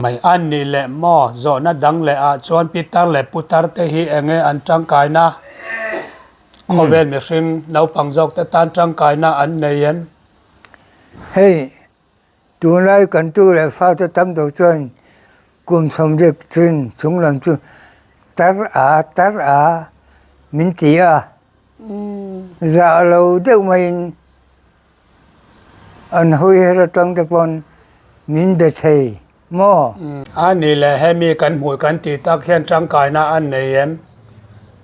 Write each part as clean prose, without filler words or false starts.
Mai an nih leh maw? Zawhna dang leh ah chuan pitar leh putar te hi enge an tangkaina? Khawvel mihring naupang zawk te tan tangkaina an nei em? Hei, tunlai kan tu leh fate tam deuh chuan kum sawmriat chin chung lam chu tar a tar a min ti a, zah lo deuh maiin An hawi her atang te pawn min be thei maw? A ni leh hemi kan hmuh kan tih tak hian tangkaina an nei em?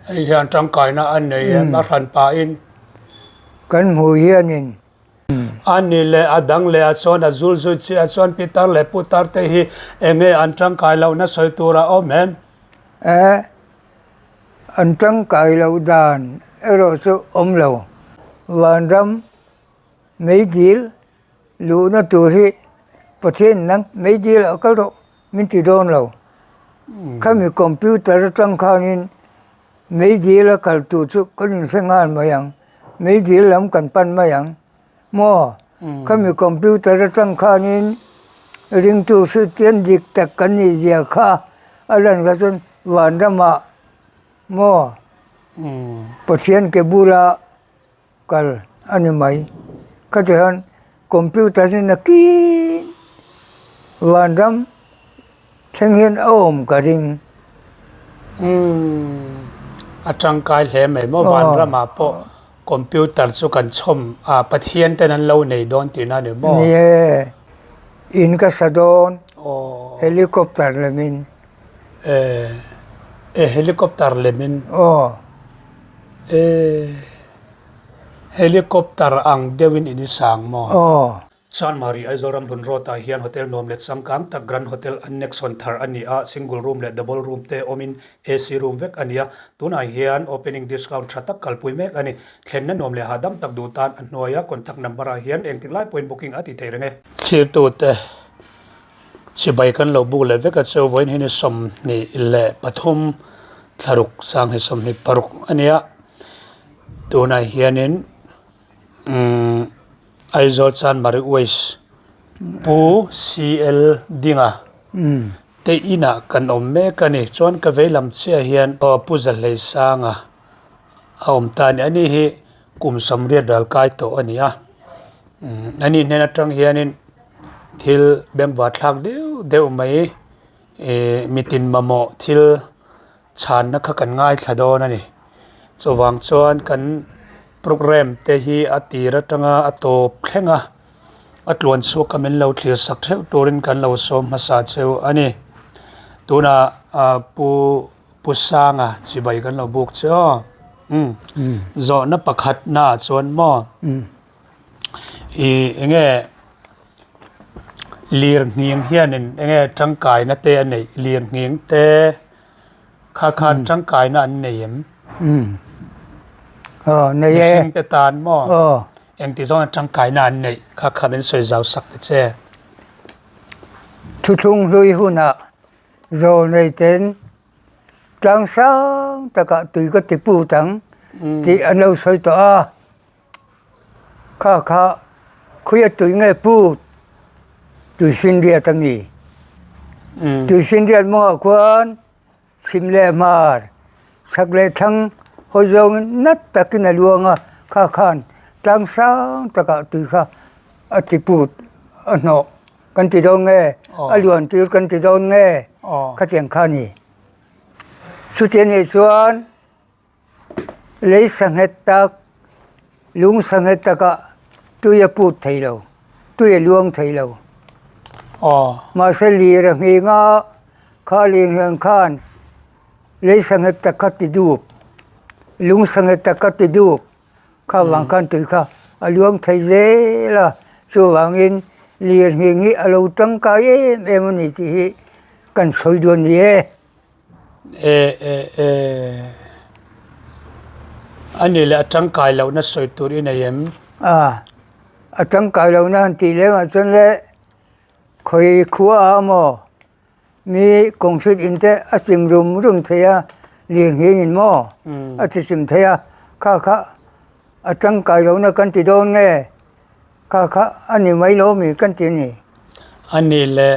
Hei hian tangkaina an nei em? A hran pahin. Kan hmuh hianin. A ni leh a dang leh a chuan a zul zui chiah chuan pitar leh putar te hi enge an tangkai lohna sawi tur a awm em? E, an tangkai loh dan erawh chu awm lo. Vanram meidil luhna tur hi Pathian nang meidil ah kal rawh min ti dawn lo. Khami computer atang khanin meidil a kal tur chu kan inhre nghal mai ang, meidil lam kan pan mai ang maw? Khami computer atang khanin ringtu hriatchian dik tak kan nih zia kha a lan kha chuan vanramah maw Pathian ke bula kal a ni mai. Khati hian computer hi nakin vanram thleng hian a awm ka ring. Umm a tangkai hle mai maw vanramah pawh computer chu kan chhawm a Pathian ten an lo nei dawn tihna a ni maw? Ni e, in ka sa dawn helicopter lemin. E e helicopter lemin. Aw. E helicopter ang deuhin in i sang maw? Aw. Chanmari Aizawl Ramhlun Road ah hian hotel nuam leh changkang tak Grand Hotel Annex hawn thar a ni a, single room leh double room te awmin AC room vek a ni a, tunah hian opening discount tha tak kalpui mek a ni. Thlenna nuam leh hahdam tak duh tan a hnuaia contact number ah hian engtik lai pawhin booking a ti thei reng e. Thlirtute chibai kan lo buk leh vek a chu vawiin hi ni 23 thlaruk sanghnih 26 a ni a, tunah hianin umm Aizawl Chanmari West Pu CL Dinga te inah kan awm mek a ni. Chuan ka vei lam chiah hian aw Pu Zahleisanga a awm ta a ni. Ani hi kum 80 ral kai tawh a ni a. Ani hnen atang hianin thil bengvar thlak deuh deuh mai ih mitin mamawh thil chhanna kha kan ngaithla dawn a ni. Chuvang chuan kan programme te hi a tir atanga a tawp thleng a, a tluan chhuak a min lo thlir sak theuh turin kan lo sawm hmasa cheu a ni. Tunah ah pu Pu Sanga chibai kan lo buk che aw. Umm zawhna pakhat naah chuan maw ih enge Lirnghing hianin enge tangkaina te a neih lirnghing te kha khan tangkaina an nei em? Mihring te tan maw? Engti zawnga tangkaina an neih kha kha min sawi zau sak ta che. Thuthlung hlui hunah zawl nei ten tlang sang takah tui ka ti put ang tih an lo sawi tawh a. Kha kha khawi a tui nge put Tuifinriat a ni. Tuifinriat mawngah khuan chhim leh hmar chhak leh thlang hawi zawngin nat takin a luang a, kha khan tlang sang takah tui kha a ti put a hnawh kan ti dawn nge a luan tir kan ti dawn nge khatiang kha a ni. Chuti anih chuan. Lei sanghet tak, lung sanghet takah tui a put thei lo, tui a luang thei lo. Mahse lir a nghing a, kha lir ngheng khan lei sanghet tak kha ti dup, lung sanghet tak kha ti dup, kha vang khan tui kha a luang thei zel a, chuvangin lir nghing hi a lo tangkai em em a ni tih hi kan sawi dawn ni e. E e e A ni leh a tangkai lohna sawi tur i nei em? A, a tangkai lohna han tih lem ah chuan le khawi khua a maw mi kawngsit in te a chim rum rum thei a lirnghing in maw a ti chim thei a kha kha a tangkai lohna kan ti dawn nge? Kha kha a ni mai lo mi kan ti a ni. A ni leh.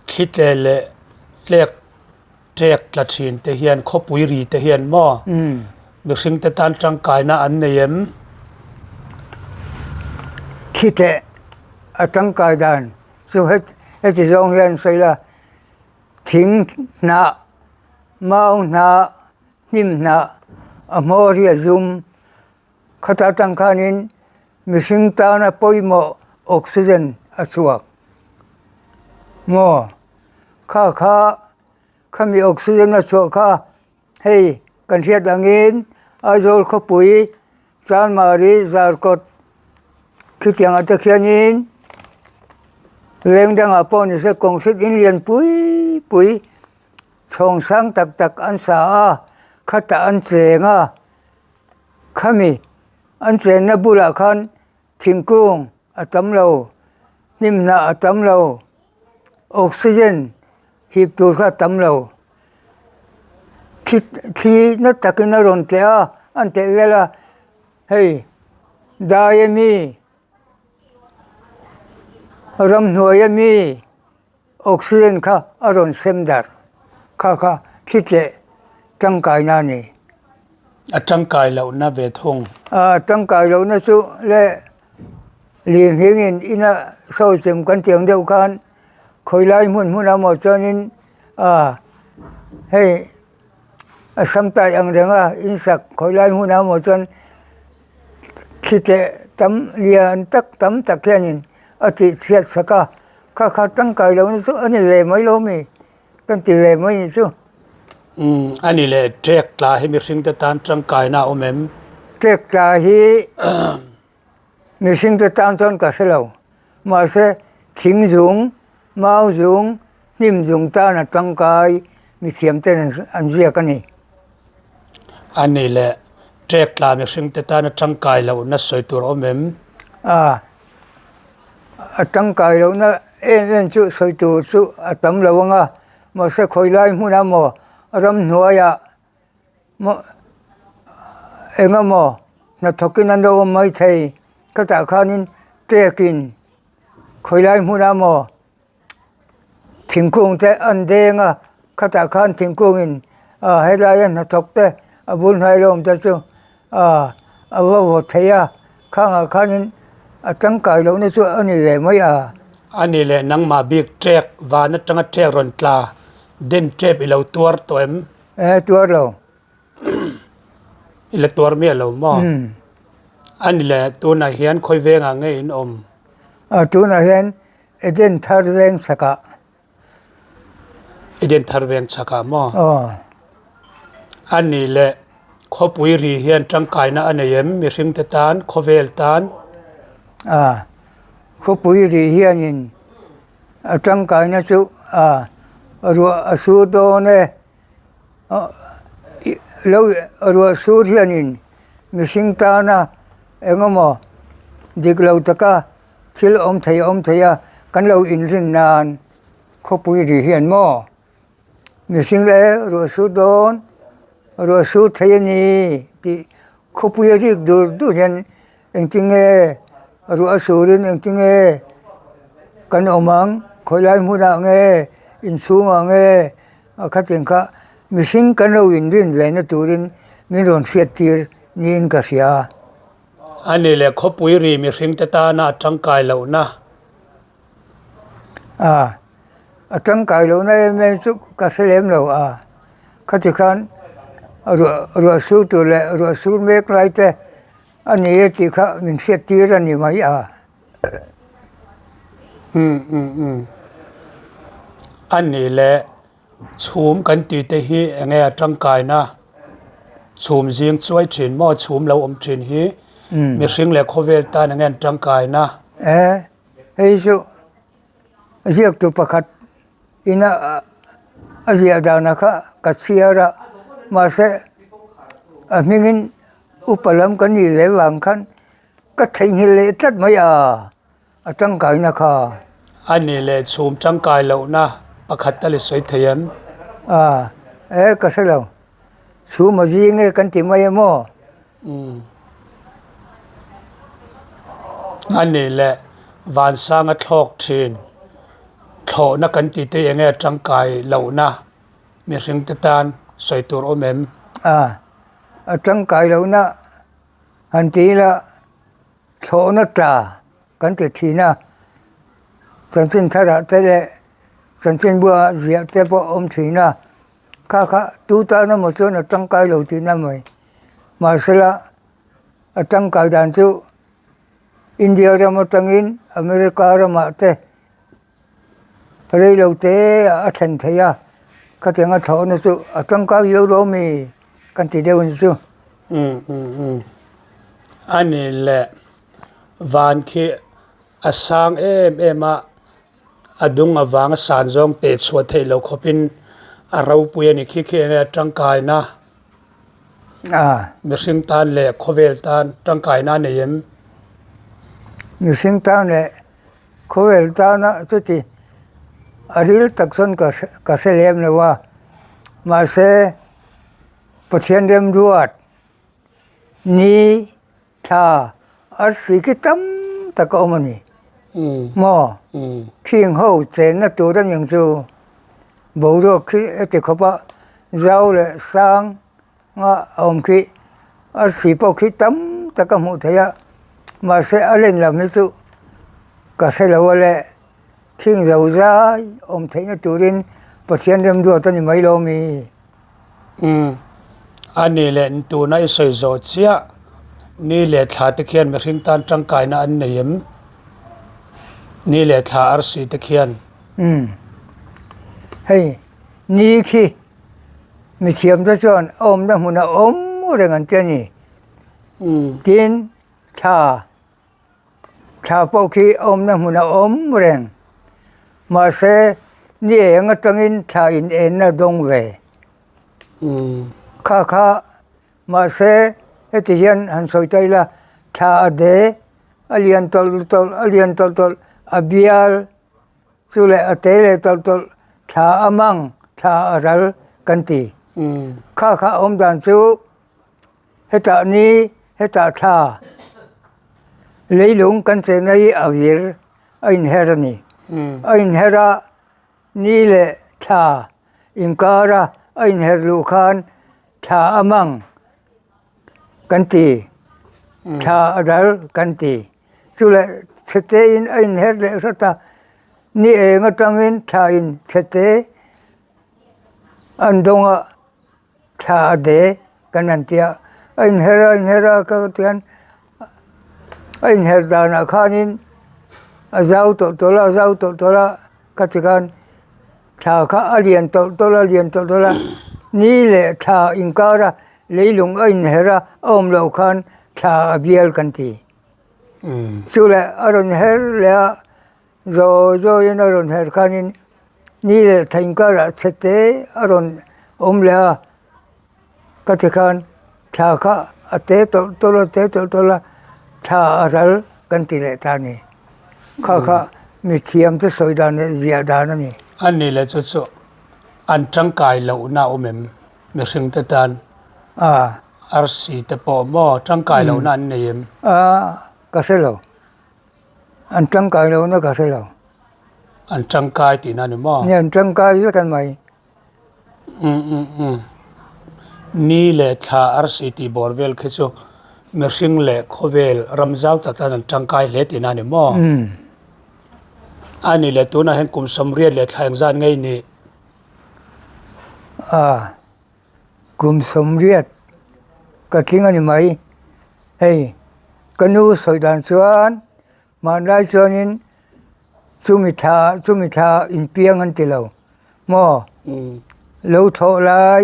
Thli tle leh tlek ṭek tla ṭhin te hian khawpui ri te hian maw mihring te tan ṭangkaina an nei em? Thli tleh a ṭangkai dan chu heti zawng hian sawi la, thing hnah, mau hnah, hnim hnah a hmawr hi a zum. Khata tang khanin mihring tana pawimawh oxygen a chhuak maw? Kha kha khami oxygen a chhuah kha hei kan hriat angin Aizawl khawpui Chanmari Zarkawt khitiang ah te khianin leng dangah pawh ni se kawngsit in lian pui pui chhawng sang tak tak an sa a khatah an cheng a. Khami an chenna bulah khan thingkung a tam lo, hnimhnah a tam lo, oxygen hip tur kha a tam lo. Thli thli na takin a rawn tleh a, an teh vel a, hei dai ami, ramhnuai ami. Oxygen kha a rawn sem darh kha kha thli tleh tangkaina a ni. A tangkai lohna ve thung. A tangkai lohna chu le lirnghingin ina sawi chem kan tih ang deuh khan khawi lai hmun hmun a maw chuanin a hei a sam tai ang reng a insak khawi lai hmun a maw chuan thli tleh tam lian tak tam tak hianin a tih chhiat sak a. Kha kha tangkai lo ni chu a ni ve mai lo mi kan ti ve mai ni chu. Umm a ni le trek tla hi mihring te tan tangkaina a awm em? Trek tla hi mihring te tan chuan ka hre lo mahse thing zung, mau zung, hnim zung tan a tangkai mithiam ten an ziak a ni. A ni le trek tla mihring te tan a tangkai lohna sawi tur a awm em? A. A tangkai lohna em em chu sawi tur chu a tam lo ang a, mahse khawi lai hmunah maw ramhnuaiah maw eng emaw hnathawkin an lo awm maithei khatah khanin tekin khawi lai hmunah maw. Thingkung te an deng a khatah khan thingkung in ah helai a hnathawk te a bul hnai lo awm te chu ah a va vawt thei a khangah khanin a tangkai lohna chu a ni ve mai a. A ni leh nangmah bik ṭek van atanga ṭek rawn tla den ṭep i lo tuar tawh em? Eh tuar lo. I la tuar miah lo maw? A ni leh tunah hian khawi vengah nge in awm? Ah tunah hian Eden thar veng chhakah. Eden thar veng chhakah maw? Aw. A nih leh khawpui ri hian tangkaina a nei em? Mihringte tan, khawvel tan? A, khawpui ri hianin a tangkaina chu a ruah a sur dawn e. Lo ruah sur hianin mihring tana eng emaw dik lo taka Thil awm thei awm thei a, kan lo inrin nan khawpui ri hian maw mihring leh ruah sur dawn, ruah sur thei a ni tih khawpui a rik dur dur hian engtinge ruah a surin engtinge kan awm ang, khawi lai hmunah nge inchhungah nge a khatin kha mihring kan lo inrin ve na turin min rawn hriat tir niin ka hria. A ni leh khawpui ri mihringte tana a tangkai lohna. A, a tangkai lohna em em chu ka hre lem lo a. Khati khan ruah ruah sur tur leh ruah sur mek lai te a ni e tih kha min hriat tir a ni mai a. Umm umm umm. A ni leh Chhum kan tih te hi eng nge a tangkaina chhum zing chuai thin maw chhum lo awm thin hi mihring leh khawvel tan eng nge an tangkaina. E hei chu ziaktu pakhat ina a ziah dana kha ka chhiar a mahse a hmingin upa lam kan nih ve vang khan ka theihnghilh leh tlat mai a. A tangkaina kha. A nih leh chhum tangkai lohna pakhat tal i sawi thei em? A, e ka hre lo. Chhum a zing e kan ti mai em aw? Umm. A nih leh vansanga thlawk thin. Thlawhna kan tih te enge tangkai lohna mihring te tan sawi tur awm em? A, a tangkai lohna han ti ila thlawhna tla kan ti thin a, chanchin tharah te leh chanchin bulah ziah te pawh a awm thin a, kha kha tu tan emaw chuan a tangkai lo tihna mai. Mahsela a tangkai dan chu India ram atangin America ramah te reilo te ah a thlen theih a, khatiang a thlawhna chu a tangkai viau lo ami kan ti deuh a ni chu. Umm umm umm a ni le van khi a sang em em a, a dung avanga san zawng teh chhuah theih loh khawpin a ropui a ni khi khi enge a tangkaina. Mihring tan leh khawvel tan tangkaina a nei em? Mihring tan leh khawvel tana chuti a ril tak chuan ka hre ka hre lem lo a, mahse Pathian remruat ni Thla arsi khi tam tak a awm a ni. Maw? Khing ho chenna tur a ning chu boruak khi heti khawp a zau leh sang a awm khi arsi pawh khi tam tak a hmuh theih a mahse a len lam hi chu ka hre lo a le khing zo zai awm theihna turin Pathian remruat a ni mai lo mi. Umm, a ni leh tuna i sawi zawh chiah, ni leh thla te khian mihring tan tangkaina an nei em? Ni leh thla arsi te khian. Umm, hei ni khi mithiam te chuan a awmna hmunah awm reng an ti a ni. Umm. Tin, thla. Thla pawh khi a awmna hmun a awm reng. Mahse, ni eng atangin thla in enna dawng ve. Kha kha, mahse, heti hian han sawi ta ila, thla a de, a lian tawlh tawlh, a lian tawlh tawlh, a bial chu leh a te leh tawlh tawlh, thla a mang, thla a ral kan ti. Kha kha a awm dan chu. Hetah ni hetah thla leilung kan chenna hi a vir a inher a ni. A inher a ni leh thla inkara a inher luh khan thla a mang kan ti thla a dal kan ti. Chu leh chhete in a inher leh hrat a ni eng atangin thla in chhete an dawng a. Thla a de kan han ti a, a inher a inher a ka tihian a inher danah khanin a zau tawlh tawlh a a zau tawlh tawlh a ka ti khan thla kha a lian tawlh tawlh a lian tawlh tawlh a ni leh thla inkar a leilung a inher a a awm loh khan thla a bial kan ti chu leh a rawn her leh a. Zawi zawiin a rawn her khanin ni leh thla inkarah chhe te a rawn awm leh a, ka ti khan thla kha a te tawlh tawlh a te tawlh tawlh a thla a ral kan ti leh ta a ni. Kha kha mithiam te sawi dan leh ziah dan a ni. A ni leh chu chu an tangkai lohna a awm em mihring te tan? A. Arsi te pawh maw tangkai lohna an nei em? A, ka hre lo. An tangkai lohna ka hre lo. An tangkai tihna a ni maw? Ni an tangkai vek an mai. Um um um. Ni leh thla arsi tih bawr vel khi chu mihring leh khawvel ram zau tak tan an tangkai hle tihna a ni maw? Um. A ni leh tunah hian kum 80 leh thla engzat ngei nih? A. Kum 80 ka tling a ni mai. Hei ka nu sawi dan chuan hmanlai chuanin chumi thla chumi thla inpiang an ti lo maw lo thawh lai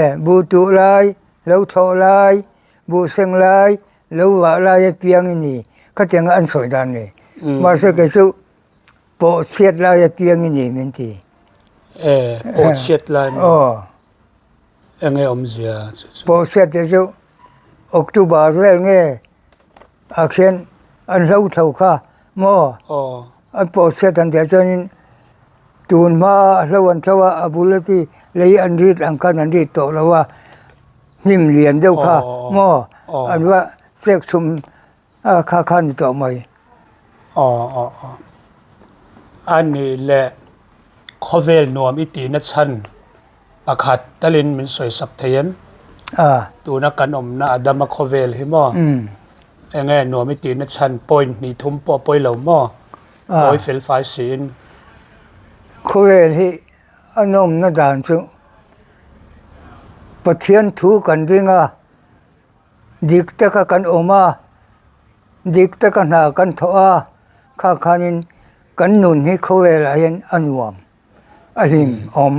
e buh tuh lai lo thawh lai buh seng lai lo vah lai a piang i ni khatianga an sawi dan ni mahse kei chu pawh chhiat lai a piang i ni min ti. E pawh chhiat lai maw? Aw. Enge awmzia chu chu? Pawhchhiat te chu October vel nge ah khian an hlo tho kha maw? Aw. An pawhchhiat an tih chuanin tun hma a hlo an tho a, a bul a ti lei an rit ang khan an rit tawh lo a, hnim lian deuh kha maw? An va chek chhum a kha kha a ni tawh mai. Aw aw aw. A nih leh khawvel nuam i tihna chhan pakhat talin min sawisak thei em? Tuna kan awmna a dama khawvel hi maw? Enge nuam i tihna chhan point hnih thum pawh a pawi lo maw? Tawi fel fai siin. Khawvel hi a nawmna dan chu Pathian thu kan ring a. Dik taka kan awm a, dik taka hna kan thawh a, kha khanin kan nun hi khawvelah hian a nuam, a hlim awm.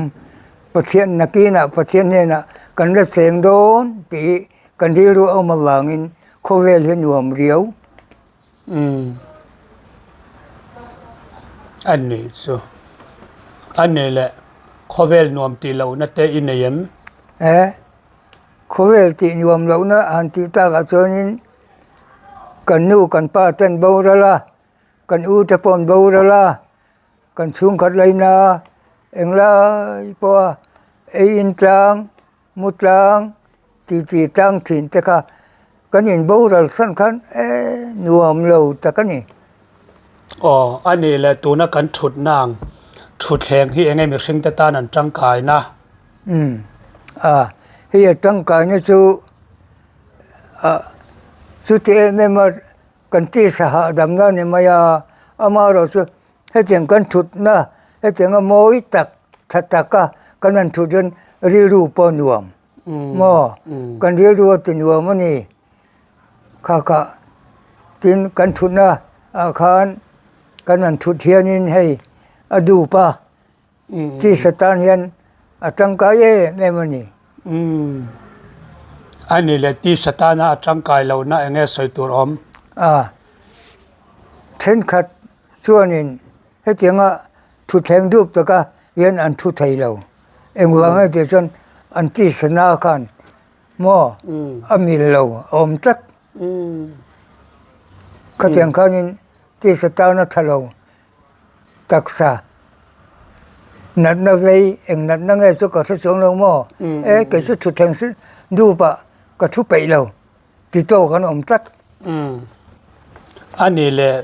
Pathian nakinah Pathian hnenah kan la cheng dawn tih hi kan rilru a awm avangin khawvel hi a nuam riau. Umm. A nih chu. A nih leh khawvel nuam tih lohna te i nei em? E. Khawvel tih nuam lohna han tih takah chuanin kan nu kan pa ten boral a, kan u te pawh an boral a, kan chhungkhat laina englai pawha ei in tlang, mu tlang, titi tlang thin te kha kan in boral san khan e nuam lo tak a ni. Aw, a nih leh tuna kan thutna ang thutthleng hi enge mihring te tan an tangkaina? Umm a, hei a tangkaina chu ah chuti em em a kan tisa hahdamna a ni mai a, amaherawh chu hetiang kan thutna hetiang a mawi tak tha taka kan han thut hian rilru pawh a nuam maw kan rilru a ti nuam a ni kha kha tin kan thutna ah khan kan han thut hianin hei a dup a. Tisa tan hian a tangkai em em a ni. Umm. A ni leh tisa tana a tangkai lohna eng nge sawi tur awm? A. Thenkhat chuanin hetianga thutthleng dup taka hian an thu thei lo. Engvang nge tih chuan an tisa na khan maw a mil lo a awm tlat. Khatiang khanin tisa tana tha lo. Taksa natna vei eng natna nge chu ka hre chuang lo maw? E kei chu thutthleng si dup ah ka thu peih lo ti tawk an awm tlat. A ni leh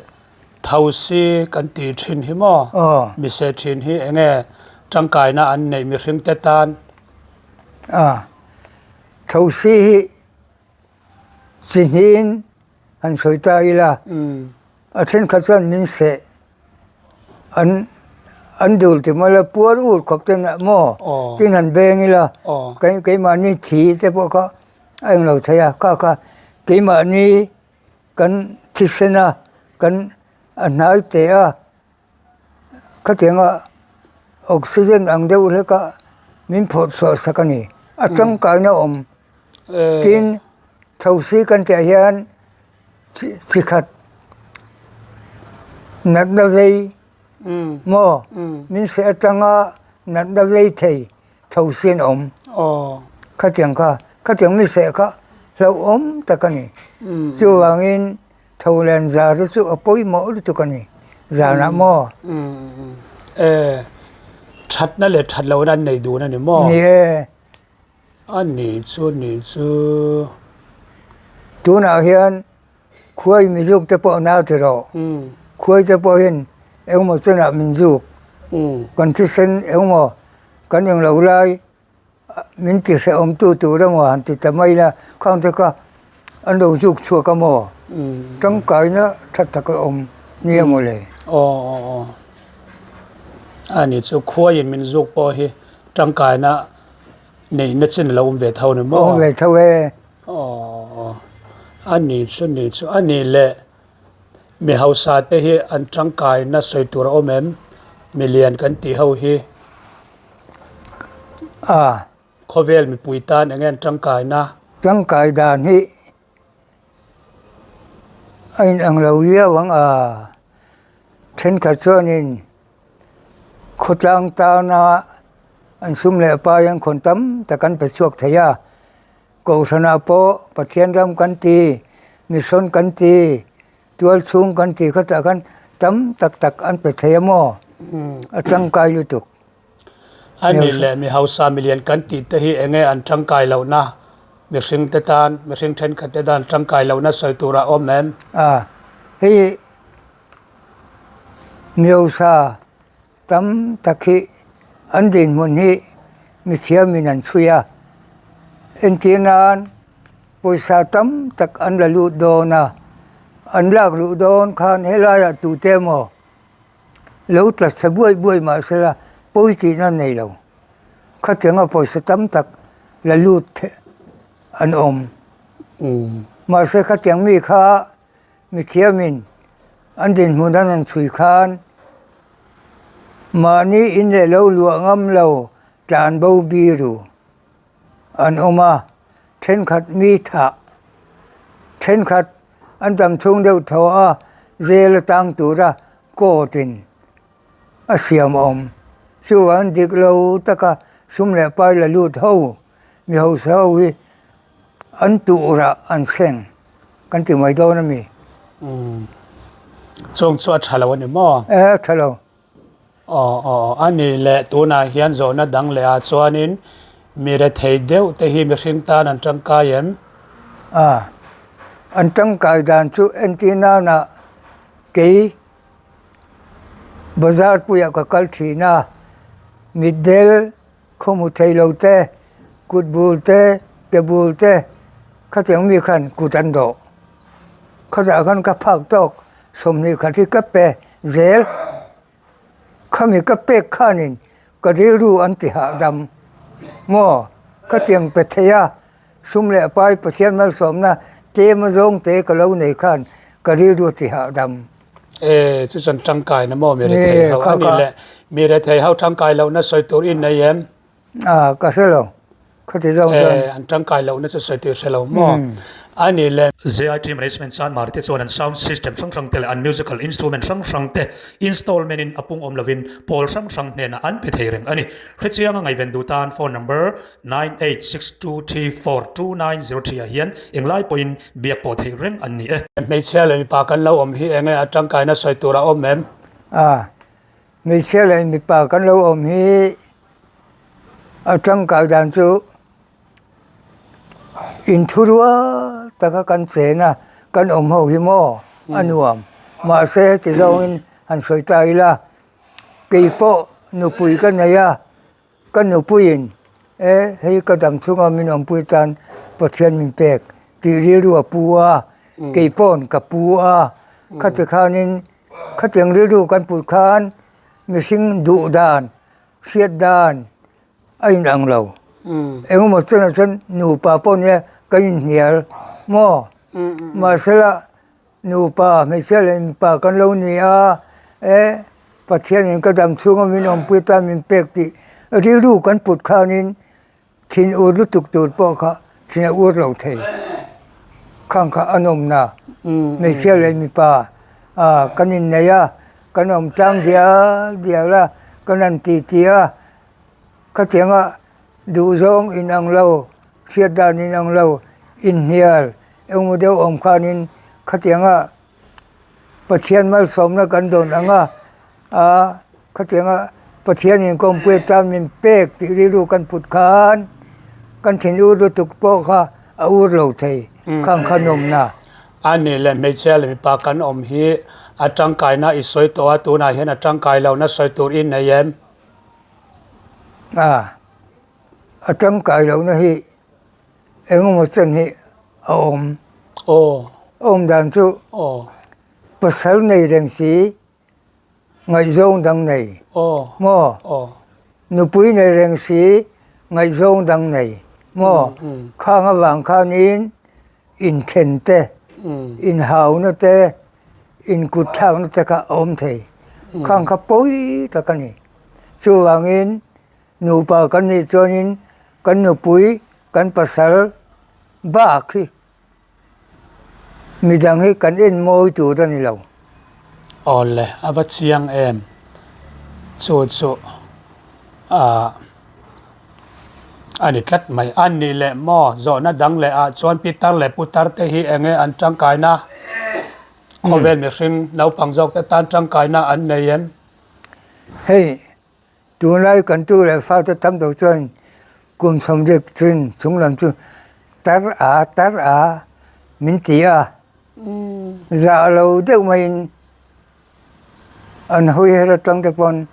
thosi kan tih thin hi maw? Mise thin hi eng nge tangkaina an neih mihring te tan? A thosi hi chi hnihin han sawi ta ila. A thenkhat chuan min seh an an dul ti mai la puar ur khawp ten ah maw tin han beng ila keimahni thi te pawh kha a englo thei a kha kha keimahni kan thisen a kan a hnai teh a khatianga oxygen ang deuh hlek a min phawrh chhuah sak a ni a tangkaina awm tin thosi kan tih ah hian. Chi khat natna vei maw min seh atanga natna vei thei tho sin awm khatiang kha khatiang mi seh kha hlauhawm tak a ni chuvangin tho len zar te chu a pawimawh lutuk a ni zanah maw. E thatna leh that lohna an nei dun a ni maw? Ni e. A nih chu nih chu. Tunah hian khuai mi zuk te pawh nau ti rawh. Khuai te pawh hian engemaw chenah min zuk. Kan thisen engemaw kan englo lai min ti hrehawm tu tur emaw han ti ta mai ila khang te kha an lo zuk chhuak a maw? Tangkaina tha tak a awm nia mawle. Aw aw aw. A nih chu khuaiin min zuk pawh hi tangkaina Neihna chin lo awm ve tho ni maw? Awm ve tho e. Aww. A nih chu nih chu. A nih leh mi hausa te hi an tangkaina sawi tur a awm em? Mi lian kan tih ho hi. A. Khawvel mipui tan eng nge an tangkaina? Tangkai dan hi a inang lo viau ang a. Thenkhat chuanin Khawtlang tana an sum leh pai an khawn tam tak an pe chhuak thei a, Kohhranah pawh Pathian ram kan ti, mission kan ti, tual chhung kan ti khatah khan tam tak tak an pe thei a maw? A tangkai lutuk. A ni leh mi hausa milian kan tih te hi enge an tangkai lohna mihring te tan, mihring thenkhat te tan tangkai lohna sawi tur a awm em? A, hei Miosa. Tam tak hi an dinhmun hi mithiamin an chhui a, entir nan pawisa tam tak an la lut dawn a, an lak luh dawn khan helaiah tute emaw lo tla chhe buai buai mah sela pawi tihna an nei lo, khatianga pawisa tam tak la lut theih an awm. Mahse khatiang mi kha Mithiamin an dinhmun an rawn chhui khan mahni in leh lo luah ngam lo tlan bo biru an awm a, thenkhat mi thah, thenkhat an dam chhung deuh tho a zel atang tura court in a siam a awm. Chuvang dik lo taka sum leh pai la lut ho mi hausa ho hi An tuhrah an seng kan ti mai dawn a mi? Umm. Chung chu a tha lo a ni maw? E, a tha lo. Aw, aw, a nih leh tunah hian zawhna dang leh ah chuanin mi rethei deuh te hi mihring tan an tangkai em? A, an tangkai dan chu entir nana kei bazar puiah ka kal thin a, mitdel Khaw hmu thei lo te, kut bul te, ke bul te khatiang mi khan kut an dawh. Khatah khan ka phak tawk 20 khat hi ka pe zel. Khami ka pek khanin ka rilru an ti hahdam maw? Khatiang pe thei a, sum leh pai Pathian malsawmna tlem a zawng te ka lo nei khan ka rilru a ti hahdam. E, chu chuan tangkaina maw mi rethei ho a ni le. Mi rethei ho tangkai lohna sawi tur in nei em? A, ka hre lo. Khati zawng chuan. E, an tangkai lohna chu sawi tur hre lo maw? A ni le. ZIT Management Sanmar te chuan an sound system hrang hrang te leh an musical instrument hrang hrang te installment in a pung awm lovin pawl hrang hrang hnenah an pe thei reng a ni. Hrechianga ngaihven duh tan phone number 9862342903 ah hian englai pawhin biak pawh theih reng an ni e. Hmeichhia leh mipa kan lo awm hi enge a tangkaina sawi tur a awm em? A, hmeichhia leh mipa kan lo awm hi a tangkai dan chu inthurual taka kan chen a, kan awm ho hi maw a nuam. Mahse heti zawngin han sawi ta ila, keipawh nupui ka nei a. Ka nupuiin, E, hei ka dam chhunga min awmpui tan Pathian min pek tih rilru a pu a, kei paw'n ka pu a. Khati khanin khatiang rilru kan put khan mihring duh dan, hriat dan a inang lo. Engemaw chenah chuan nupa pawh nia kan inhnial maw? Mahsela Nupa, hmeichhia leh mipa kan lo ni a, e, Pathianin ka dam chhunga min awmpui tan min pek tih rilru kan put khanin thin ur lutuk tur pawh kha thin a ur lo thei. Khang kha a nawmna. Hmeichhia leh mipa ah kan innei a, kan awm tlang dial dial a, kan han ti ti a, khatianga Duhzawng inang lo, hriat dan inang lo, inhnial engmaw deuh awm khanin khatianga Pathian malsawmna kan dawn ang a, a khatianga Pathianin kawngpui atan min pek tih rilru kan put khan kan thin ur lutuk pawh kha a ur lo thei khang kha nawmna. A nih leh hmeichhia leh mipa kan awm hi a tangkaina i sawi tawh a, tunah hian a tangkai lohna sawi tur i nei em? A, a tangkai lohna hi engemaw chen hi a awm. Aw. A awm dan chu Aw. pasal nei reng si ngaihzawng dang nei. Aw. Maw? Aw. Nupui nei reng si ngaihzawng dang nei. Maw? Khang avang khanin inthen te, inhauna te, inkut thlakna te kha a awm thei. Khang kha pawi tak a ni. Chuvangin nupa kan nih chuanin kan nupui, kan pasal bak hi midang hi kan en mawi tur a ni lo. Awle, a va chiang em? Chu chu ah. A ni tlat mai. A nih leh maw? Zawhna dang leh ah chuan pitar leh putar te hi enge an tangkaina? Khawvel mihring naupang zawk te tan tangkaina an nei em? Hei, tunlai kan tu leh fate tam deuh chuan kum 70 chin chung lam chu tar a tar a min ti a. Zah lo deuh maiin an hawi her atang te pawn.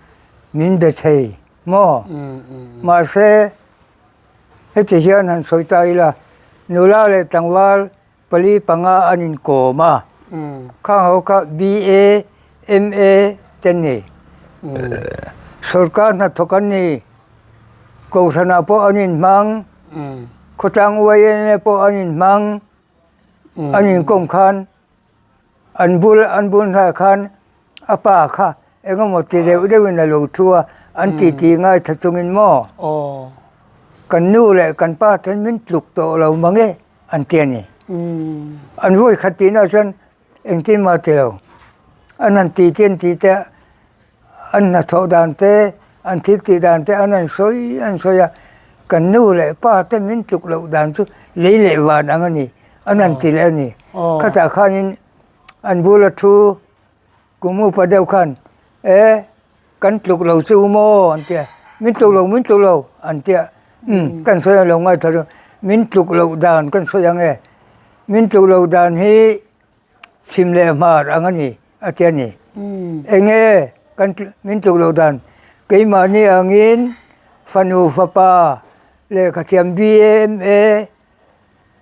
min be thei maw? Mahse, heti hian han sawi ta ila, nula leh tlangval pali panga an inkawm a, khang ho kha BA, MA te an ni. Sorkar hnathawk an ni, Kohhranah pawh an inhmang, khawtlang YMA pawh an inhmang, an inkawm khan An bul an bul hnaiah khan a pa kha eng emaw ti deuh deuhin a lo thu a, an titi ngaithla chungin maw kan nu leh kan pa ten min tluk tawh lo mang e an ti a ni. An vawi khat tihna chuan engtin mah ti lo, an han titi an titi a, an hnathawh dan te, an thil tih dan te an han sawi an sawi a, kan nu leh pa te min tluk loh dan chu lei leh van ang a ni, an han ti leh a ni. Khatah khanin an bula thu kum upa deuh khan e kan tluk lo chu maw an ti a, min tluk lo min tluk lo an ti a, umm kan sawi ang lo ngaithla chu min tluk loh dan kan sawi ang e, min tluk loh dan hi chhim leh hmar ang a ni a ti a ni. Eng nge kan min tluk loh dan keimahni angin fanu fapa lehkha thiam BMA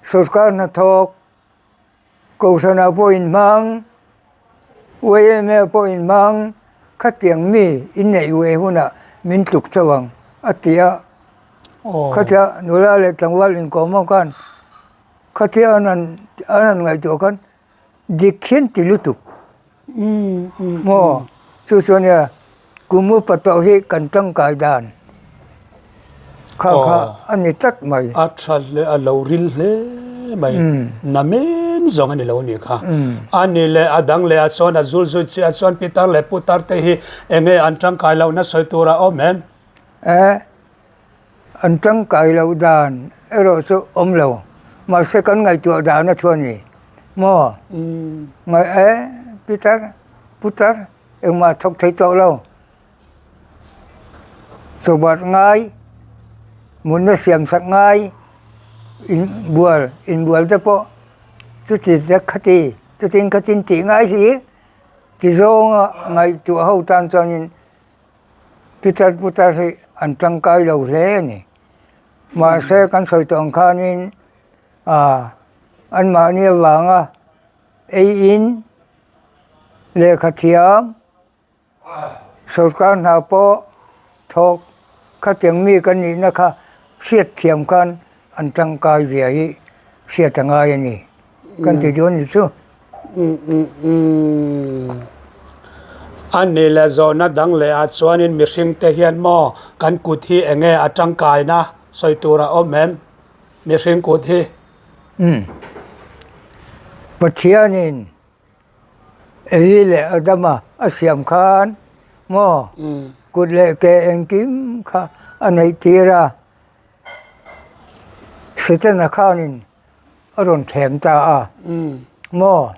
sorkar hnathawk Kohhranah pawh inhmang YMA pawh inhmang khatiang mi inneih ve hunah min tluk chauh ang a ti a. Khatia nula leh tlangval inkawm ho khan Khatia an han an han ngaihtuah khan dik hian ti lutuk maw chu chu ania kum upa tawh hi kan tangkai dan kha kha a ni tlat mai. A tha hle a lo ril hle mai na men zawng a ni lo a nih kha. A ni leh a dang leh ah chuan a zul zui chiah chuan pitar leh putar te hi eng nge an tangkai lohna sawi tur a awm em? E. An tangkai loh dan erawh chu awm lo, mahse kan ngaihtuah dan a thu a ni maw? Ngaih e, Peter, Putar, engmah thawk thei tawh lo, chawbat ngai, mutna siam sak ngai, inbual, inbual te pawh chuti te khati, chutin khatin tih ngai hlir ti zawnga ngaihtuah ho tan chuanin Pitar putar hi an tangkai lo hle a ni. Mahse kan sawi tawh ang khanin ah anmahni avanga ei in lehkha thiam sorkar hna pawh thawk khatiang mi kan nihna kha hriat thiam khan an tangkai zia hi hriat a ngai a ni. Kan ti dawn ni chu. A ni leh zawhna dang leh ah chuanin mihring te hian maw kan kut hi eng nge a tangkaina sawi tur a awm em? Mihring kut hi. Umm. Pathianin Evi leh Adama a siam khan maw kut leh ke engkim kha a neih tir a. Setana khanin a rawn thlem ta a maw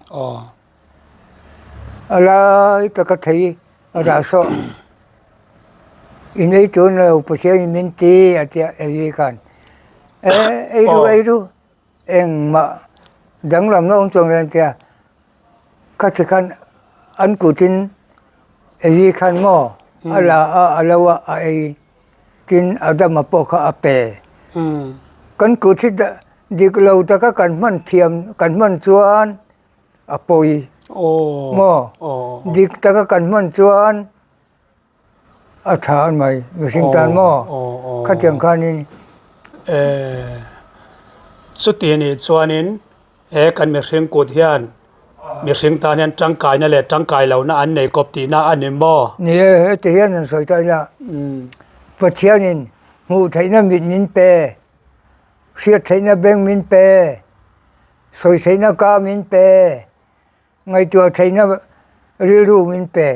a lai taka thei a dah sawh in ei tur na lo Pathian in min ti a tia Eli khan e ei ru ei ru engmah danglam na awm chuang lo a tia kha ti khan an kutin Eli khan maw a la a a lo a a ei. Tin, Adama pawh kha a pe. Kan kut hi dik lo taka kan hman thiam kan hman chuan a pawi maw? Dik taka kan hman chuan a tha a mai mihring tan maw? Khatiang khanin. Chuti nih chuanin He kan mihring kut hian mihring tan hian tangkaina leh tangkai lohna an nei kawp tihna a ni maw? Ni e, heti hian an sawi ta ila, Pathianin hmuh theihna mit min pe, hriat theihna beng min pe, sawi theihna ka min pe, Ngaihtuah theihna rilru min pe.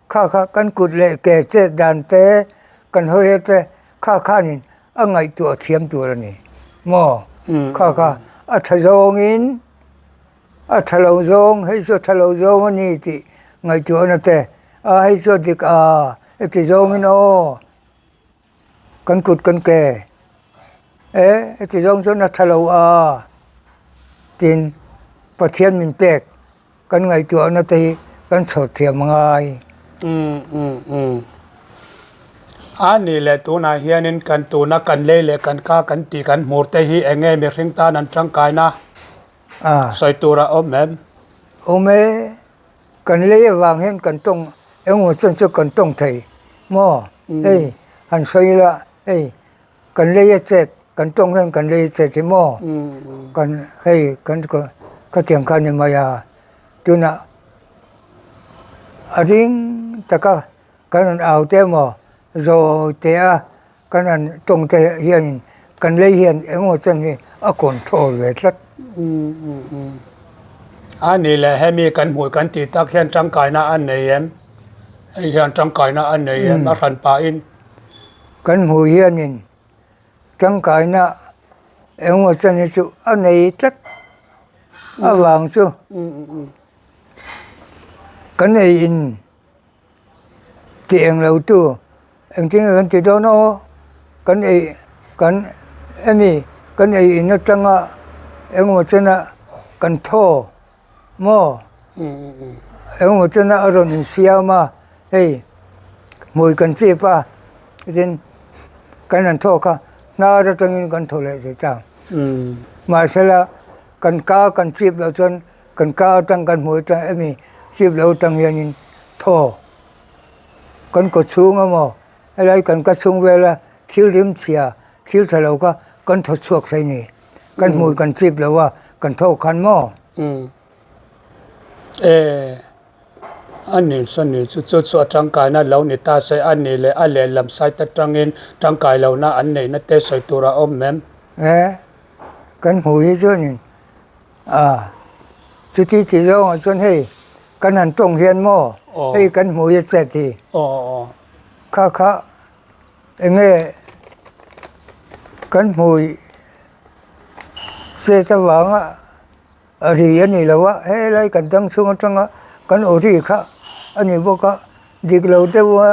Kha kha kan kut leh ke chet dan te, kan hawi te kha khanin a ngaihtuah thiam tur a ni maw? Kha kha a tha zawngin a tha lo zawng, hei chu a tha lo zawng a ni tih ngaihtuahna te, a hei chu a dik a, heti zawngin aw. Kan kut kan ke e heti zawng chuan a tha lo a tin Pathian min pek kan ngaihtuahna te hi kan chhawr thiam a ngai. A nih leh tunah hianin kan tuna kan lei leh kan ka kan tih kan hmur te hi eng nge mihring tan an tangkaina sawi tur a awm em? Awm e, kan lei avang hian kan tawng engemaw chen chu kan tawng thei maw? Hei han sawi ila hei kan lei a chet kan tawng hian kan lei a chet hi maw? Kan hei kan khatiang kha a ni mai a, tunah a ring taka Kan rawn au te emaw zawi teh a kan rawn tawng te hianin kan lei hian engemaw chen hi a control ve tlat. A ni le hemi kan hmuh kan tih tak hian tangkaina a nei em? Hei hian tangkaina a nei em? A hran pahin. Kan hmuh hianin tangkaina engemaw chen hi chu a nei tlat avang chu kan ei in. Tih eng lo tu engtin nge kan ti dawn aw kan ei kan hemi kan ei in atanga engemaw chena kan thaw maw engemaw chena a rawn insiam a hei hmui kan chip a tin kan han thawk a hnar atangin kan thaw leh thei ta mahsela kan ka kan chip loh chuan. Kan ka atang kan hmuh atang hemi chip lo atang hianin thaw kan kaw chhung emaw helai kan ka chhung vela thil rim chhia thil tha lo kha kan thaw chhuak thei a ni. Kan hmui kan chip lo a kan thaw khan maw? E a ni saw ni chu chu chu a tangkaina lo ni ta se a ni leh a lehlam side atangin tangkai lohna an neihna te sawi tur a awm em? E kan hmuh hi chuanin A, chuti tih zawngah chuan hei kan han tawng hian maw hei kan hmu hi chet hi kha kha eng nge kan hmui chet avanga a ri a ni lo a helai kan dang chhung atanga kan aw ri kha a ni bawk a dik lo deuh a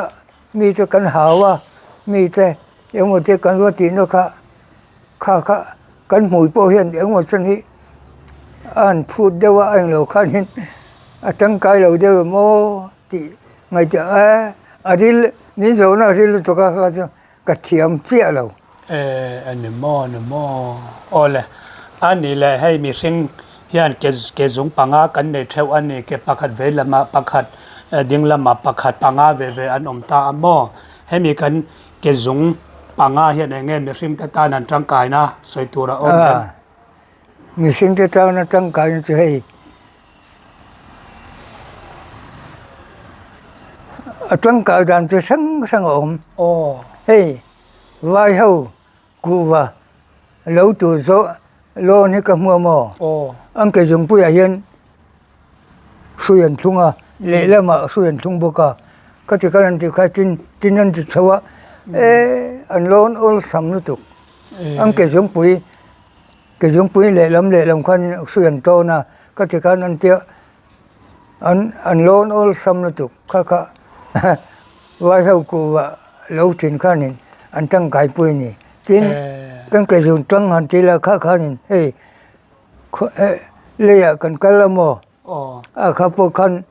mite kan hau a mite engemaw te kan va tihna kha. Kha kha kan hmui pawh hian engemaw chuan hi a han phut deuh a a englo khanin a tangkai lo deuh em aw tih ngaihtuah a a ril min zawhna a ril lutuk a kha chu ka thiam chiah lo. Eh a ni maw a ni maw aw le a ni le hei mihring hian ke ke zung panga kan nei theuh a ni ke pakhat vei lamah pakhat ding lamah pakhat panga ve ve an awm ta a maw hemi kan Ke zung panga hian eng nge mihring te tan an tangkaina sawi tur a awm em? Mihring te tan a tangkaina chu hei a tangkai dan chu hrang hrang a awm. Hei vai ho kuhva lo tur zawh lawn hi ka hmu a maw? An ke zungpuiah hian hrui an thlung a lehlamah hrui an thlung bawk a ka ti khan an ti kha tin tin an ti chho a eee an lawn awlsam lutuk an ke zungpui ke zungpui lehlam lehlam khan hrui an tawn a ka ti khan an tia an an lawn awlsam lutuk kha kha vai ho kuhva lo thin khanin an tangkai pui a ni tin kan ke zung tang han ti la kha khanin hei. Leiah kan kal a maw? A kha pawh khan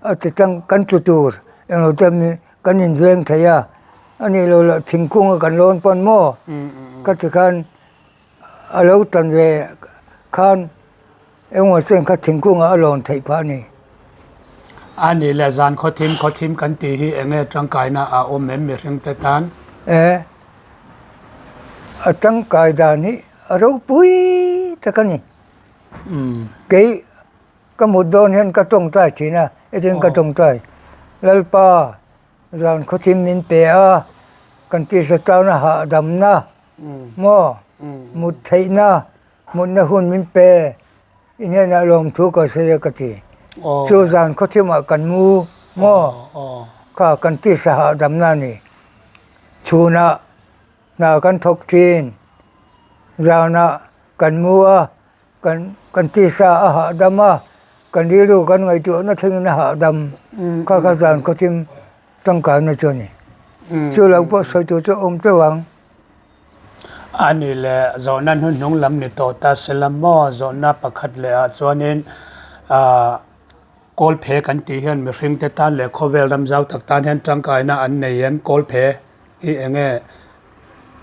a ti tang kan tlu tur englo te mi kan inveng thei a, a nih loh lah thingkung a kan lawn pawn maw? Ka ti khan a lo tan ve khan engemaw chen kha thingkungah a lawn theih phah a ni. A nih leh zan khawthim khawthim kan tih hi eng nge tangkaina a awm em mihring te tan? E, a tangkai dan hi a ropui tak a ni. Kei ka mut dawn hian ka tawngtai thin a, hetiang ka tawngtai, Lalpa zan khawthim min pe a, kan tisa tana hahdamna maw mut theihna mutna hun min pe. I hnenah lawmthu ka sawi a ka ti. Chu zan khawthimah kan mu maw? Kha kan tisa hahdamna a ni. Chhunah hna kan thawk thin. Zanah kan mu a, kan kan tisa a hahdam a, kan rilru kan ngaihtuahna thlengin a hahdam. Kha kha zan khawthim tangkaina chu a ni. Chu lo pawh sawi tur chu a awm teuh ang. A nih leh zawhna hnuhnung lam ni tawh ta se la maw? Zawhna pakhat leh ah chuanin ah Kawlphe kan tih hian mihring te tan leh khawvel ram zau tak tan hian tangkaina an nei em Kawlphe? hi eng nge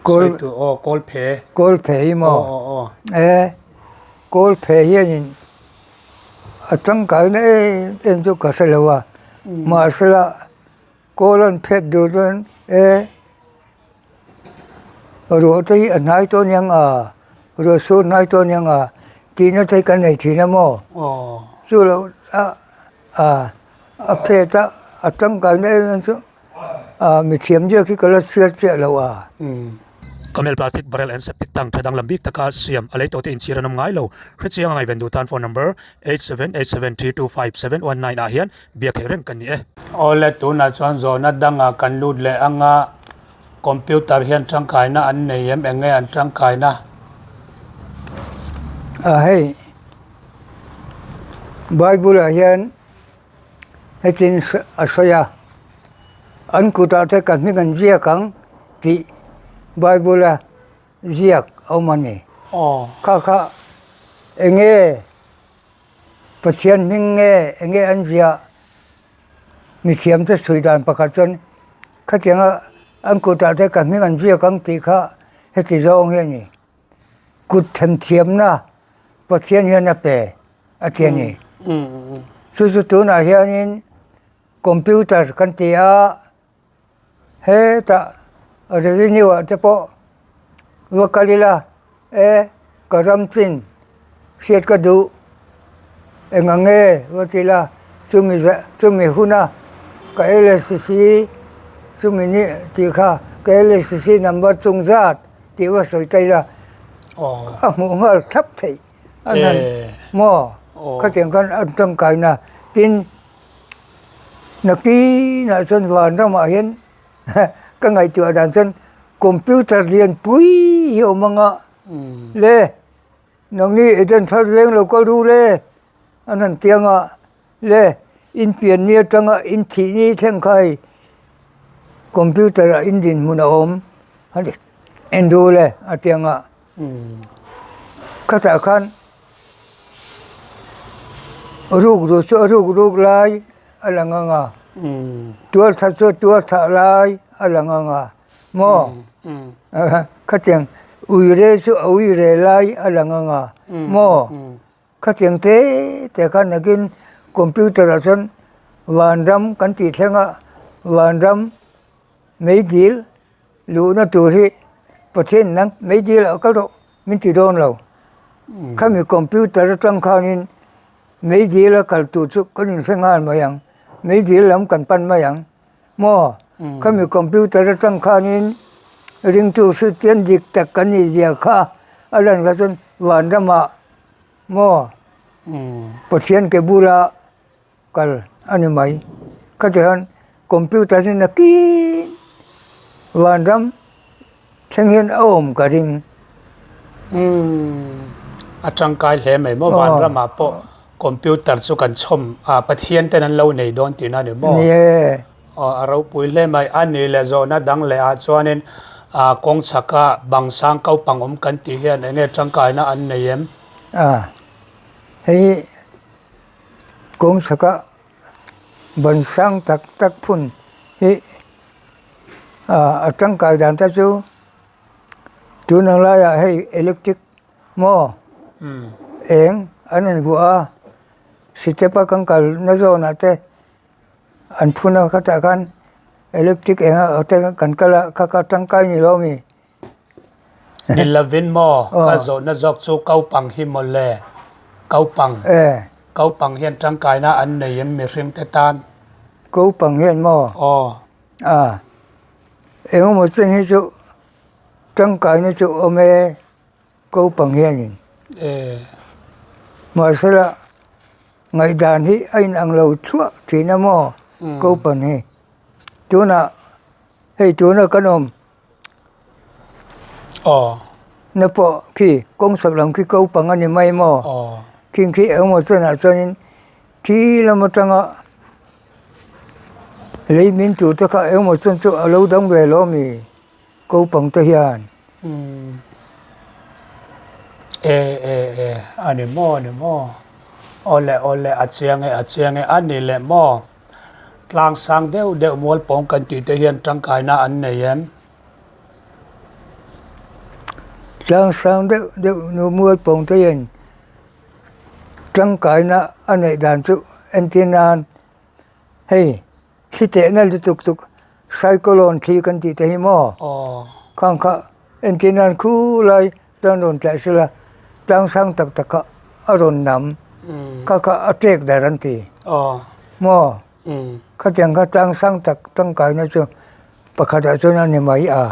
sawi tur aw kawl phe. Kawl phe hi maw? Aw aw aw. E kawl phe hianin a tangkaina em em chu ka hre lo a, mahsela kawl an phet duh chuan e ruah te hi a hnai tawh aniang a, ruah sur hnai tawh aniang a tihna te hi kan nei thin a maw? Aw. Chu loh a. A a phet a a tangkaina em em chu ah mithiam ziak hi ka la chhiar chiah lo a. Camel plastic barrel and septic tank tha danglam bik taka siam a lei tawhte inchhir an awm ngai lo. Hrechiang a ngaihven duh tan phone number 8787325719 ah hian biak theih reng kan ni e. Awle tunah chuan zawhna dangah kan lut leh anga computer hian tangkaina an nei em eng nge an tangkaina? A hei. Bible ah hian hetin a sawi a, an kutah te ka hming an ziak ang tih Bible a ziak a awm a ni. Kha kha eng nge Pathian hming nge eng nge an ziah mithiam te sawi dan pakhat chuan khatianga an kutah te ka hming an ziak ang tih kha heti zawng hi a ni. Kut themthiamna Pathian hian a pe a ti a ni. Chu chu tunah hianin computer kan ti a, hetah revenue ah te pawh va kal ila e ka ram chin hriat ka duh eng ang nge va ti ila chumi zah chumi huna ka LSC chumi ni tih kha ka LSC number chung zat. Tih va sawi ta ila a hmuh nghal thlap theih a nan maw khatiang khan an tangkaina tin nakinah chuan vanramah hian ka ngaihtuah dan chuan computer lian pui hi a awm anga le nangni Eden thar veng lo kal ru le an han ti anga Le, in pian ni atanga in thih ni thleng kha hei computer ah in dinhmun a awm a ni en duh le a ti ang a khatah khan ruk duh chu a ruk ruk lai a lang ang a tual that chu tual thah lai a lang ang a maw khatiang uire chu a uire lai a lang ang a maw. Khatiang te te khan nakin computer ah chuan vanram kan tih thleng a, vanram meidil luhna tur hi Pathian nang meidil ah kal rawh min ti dawn lo. Khami computer atang khanin meidil a kal tur chu kan inhre nghal mai ang, meidil lam kan pan mai ang maw? Khami computer atang khanin ringtu hriat dik tak kan nih zia kha a lan kha chuan vanramah Maw? Pathian ke bula kal a ni mai. Khati khan computer hi nakin vanram thleng hian a awm ka ring. Umm a tangkai hle mai maw vanramah pawh computer chu kan chhawm a Pathian ten an lo nei dawn tihna a ni maw? Ni e. Aw a ropui hle mai. A nih leh zawhna dang leh ah chuanin ah kawng chhaka bang sang ko pang awm kan tih hian eng nge tangkaina an nei em? A, hei kawng chhaka ban sang tak tak phun hi ah a tangkai dan te chu tun ang laiah hei electric maw eng an invuah a step a kan kalna zawnah te. An phun a khatah khan electric eng a te kan kal a kha kha tangkai ni lo mi. Ni lovin maw ka zawhna zawk chu kaupang hi maw le kaupang kaupang hian tangkaina an nei em mihring te tan. Kaupang hian maw aw a engemaw chen hi chu tangkaina chu awm e kaupang hianin mahsela. Ngaihdan hi a inang lo thuah thin a maw Kopan hi tunah hei tuna kan awm na pawh khi kawng chhak lam khi Kopang a ni mai maw khing khi engemaw chenah chuanin thi lam atanga lei min tur te kha engemaw chen chu a lo dang ve lo a mi. Ko pang te hian. E e e a ni maw a ni maw awle awle a chiang e a chiang e a ni leh maw tlang sang deuh deuh mual pawng kan tih te hian tangkaina an nei em? Tlang sang deuh deuh nu mual pawng te hian tangkaina a neih dan chu entir nan hei thli tehna lutuk tuk cyclone thli kan tih te hi maw khang kha entir nan khulai chuan rawn tlaih sela tlang sang tak tak kha a rawn nam kha kha a tek dar an ti maw khatiang kha tlang sang tak tangkaina chu pakhatah chuan a ni mai a.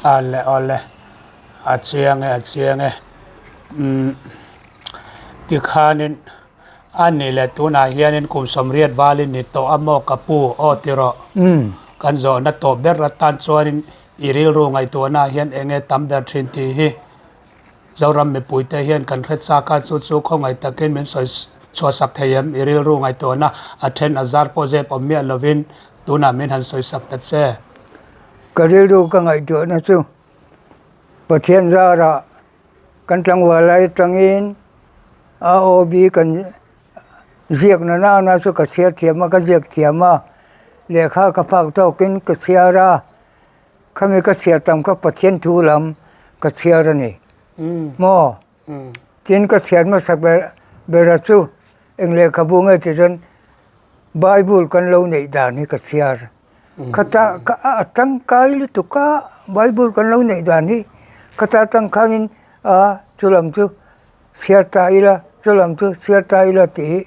Awle awle a chiang e a chiang e umm tikhanin a nih leh tunah hianin kum sawmriat valin ni tawh a maw ka pu aw ti rawh kan zawhna tawh ber atan chuanin i rilru ngaihtuahnaah hian eng nge tam ber thin tih hi Zoram mipuite hian kan hre chak a, chu chu khawngaih takin min sawi chhuahsak thei em? I rilru ngaihtuahna a then a zar pawh zep awm miah lovin tunah min han sawisak ta che. Ka rilru ka ngaihtuahna chu Pathian zarah kan tlangval lai atangin AOB kan ziak na nana chu ka chhiar thiam a, ka ziak thiam a, lehkha ka phak tawkin ka chhiar a. Khami ka chhiar tam kha Pathian thu lam ka chhiar a ni. Maw? Tin ka chhiar hmasa ber bera chu eng lehkhabu nge tih chuan Bible kan lo neih dan hi ka chhiar. Khata ka a tangkai lutuk a Bible kan lo neih dan hi khata tang khanin a chulam chu chhiar ta ila chulam chu chhiar ta ila tih hi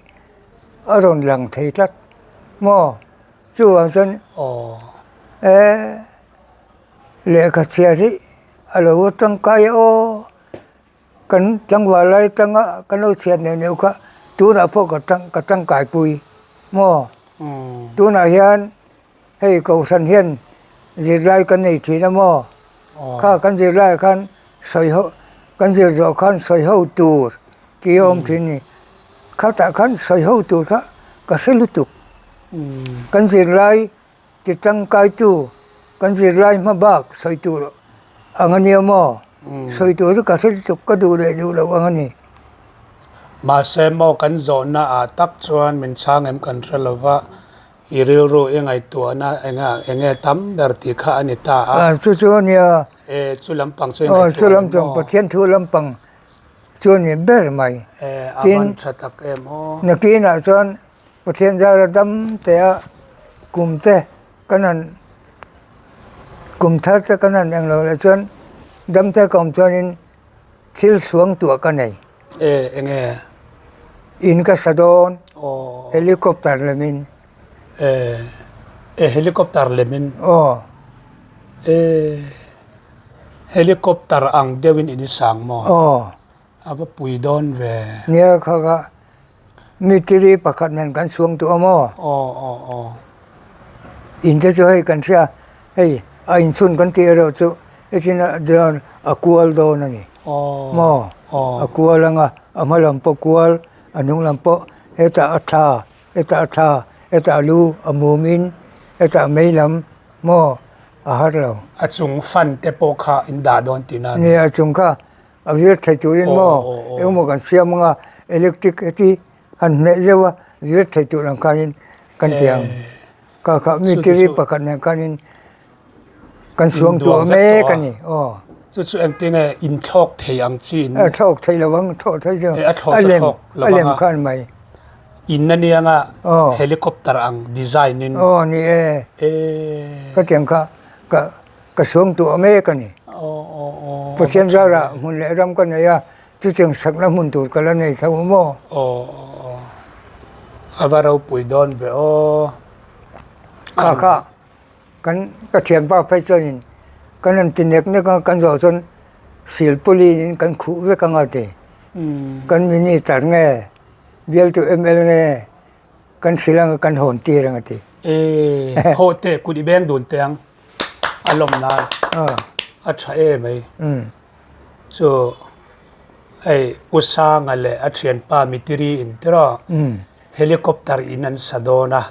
a rawn lang thei tlat. Maw? Chuvang chuan e lehkha chhiar hi a lo tangkai a aw kan tlangval lai atanga kan lo chhiar neuh neuh kha tunah pawh ka tang ka tangkai pui maw tunah hian hei kohhran hian zirlai kan nei thin a maw kha kan zirlai ah khan sawi ho kan zir zawh khan sawi ho tur tih a awm thin a ni khatah khan sawi ho tur kha ka hre lutuk. Kan zirlai ti tangkaitu, kan zirlai hma bak sawi tur ang a nia maw? Sawi tur chu ka hre lutuk, ka duh leh duh loh ang a ni. Mahse maw kan zawhna ah tak chuan min chhang em kan hre lo va, i rilru i ngaihtuahna enga enge tam ber tih kha a ni ta a. Chu chu a nia. E, chu lampang chu i ngaihtuah lo maw? Chu lampang, Pathian thu lampang chu a ni ber mai. E, a van tha tak em aw. Nakinah chuan Pathian zara dam teh a kum te kan han kum thar te kan han eng lo leh chuan dam te ka awm chuanin thil suang tuah ka nei. E enge? In ka sa dawn. Aw. Helicopter lemin. E e helicopter lemin. Aw. E helicopter ang deuhin in i sang maw? Aw. A va pui dawn ve. Nia kha kha Mitiri pakhat nen kan suang tawh a maw? Aw aw aw. In te chu hei kan hria hei a inchhun kan tih erawh chu heti na dawn a kual dawn a ni. Aw Maw? Aw. A kual anga a hma lam pawh kual a hnung lam pawh hetah a tha hetah a tha hetah a lu a mum in hetah mei lam maw a har lo. A chung fan te pawh kha in dah dawn tihna a ni. Nia a chung kha A vir thei turin maw engemaw kan siam anga electric heti han hmeh zeuh a vir thei tur ang khanin kan ti ang. Kha kha mi tiri pakhat nen khanin kan suang tuah mek a ni aw. Chu chu engtin nge inthlawk thei ang chi in. A thlawk thei lo ang thlawh thei chu a lem a lem khan mai. In a nia nga helicopter ang design in. Aw ni e. Ka tiang kha ka Ka suang tuah mek a ni. Pathian zarah hmun leh ram ka nei a, chutiang sakna hmun tur ka la nei tho maw? A va ropui dawn ve aw. Kha kha kan ka thianpa phei chuanin kan rawn ti nek nek a, kan zawh chuan silpawlin in kan khuh vek anga ti. Kan minister nge bialtu mla nge kan hrilh anga kan hawn tir anga ti. E haw teh kut i beng dun teh ang. A lawm nan a tha em ai. Chu hei Pu Sanga leh a thianpa Mitiri in tiraw helicopter in an sa dawn a,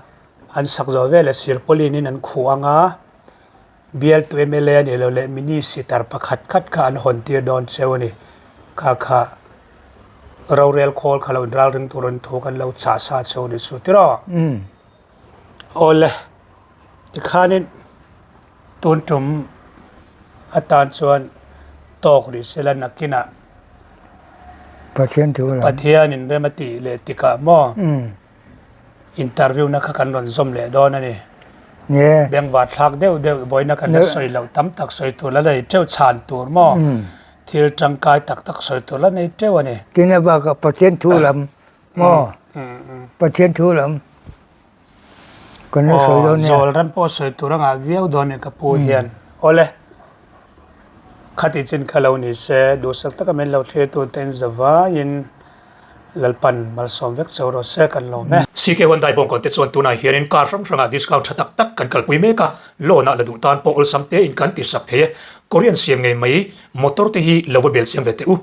an sak zawh veleh Sirpawlin in an khuh ang a, bialtu mla a nih loh leh Minisitar pakhat khat kha an hawn tir dawn cheu a ni. Kha kha rorel khawl kha lo inralring turin thu kan lo chah sa cheu a ni chu tiraw. Awle, tikhanin tun tum. atan chuan tawk rih sela nakinah Pathian thu lam. Pathianin rem a tih leh tikah maw interview na kha kan rawn zawm leh dawn a ni. Nge. Bengvar thlak deuh deuh vawiina kan la sawi loh tam tak sawi tur la nei teuh chhan tur maw thil tangkai tak tak sawi tur la nei teuh a ni. Tin a bakah Pathian thu lam maw Pathian thu lam kan la sawi dawn nia. Aw zawl ram pawh sawi tur a ngah viau dawn a ni ka pu hian. Awle khati chin kha lo ni se duhsak taka min lo thlir tute in zavaiin Lalpan malsawm vek chau rawh se kan lawm e. CK Hyundai bawngkawn te chuan tunah hianin car hrang hrangah discount tha tak tak kan kalpui mek a, loan ah la duh tan pawh awlsam tein kan ti sak thei e. Korean siam ngei mai motor te hi lo va bel siam ve teh u.